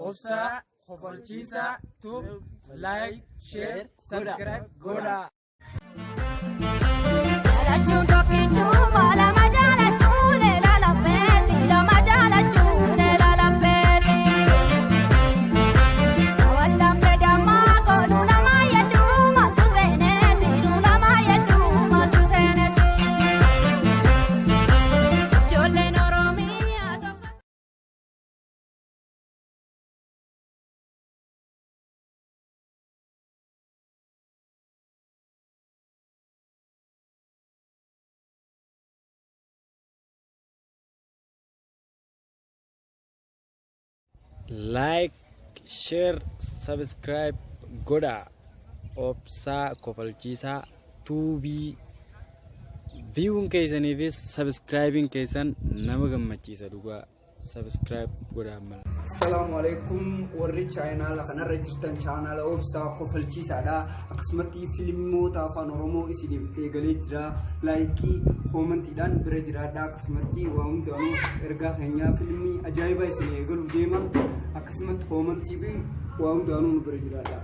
Obsaa Kofalchiisaa Tube like, share, subscribe godhaa. Jaalachuun tokkichuu lama jaalachuun laalafeeti lama jaalachuun laalafeeti. Wallamne dammaa kooluu nama yedduu maaltu seeneeti nama yedduu maaltu seeneeti. Ijoolleen Oromiyaa tokko. Like, share, subscribe godhaa. Obsaa Kofalchiisaa Tuubii. View'n keessaniifis subscribe'n keessan nama gammachiisa dhugaa. Subscribe godhaa mala. Salaamu alaikum warri chaayinaala kanarra jirtan, chaayinaala Obsaa Kofalchiisaadha. Akkasumatti filmoota afaan Oromoo isiniif eegalee jira. Like, commentiidhaan bira jiraadha. Akkasumatti waa hundaanuu ergaa keenyaa filmii ajaa'ibaa isin eegaluu deema. Akkasumatti commentii fi waa hundaanuu nu bira jiraadha.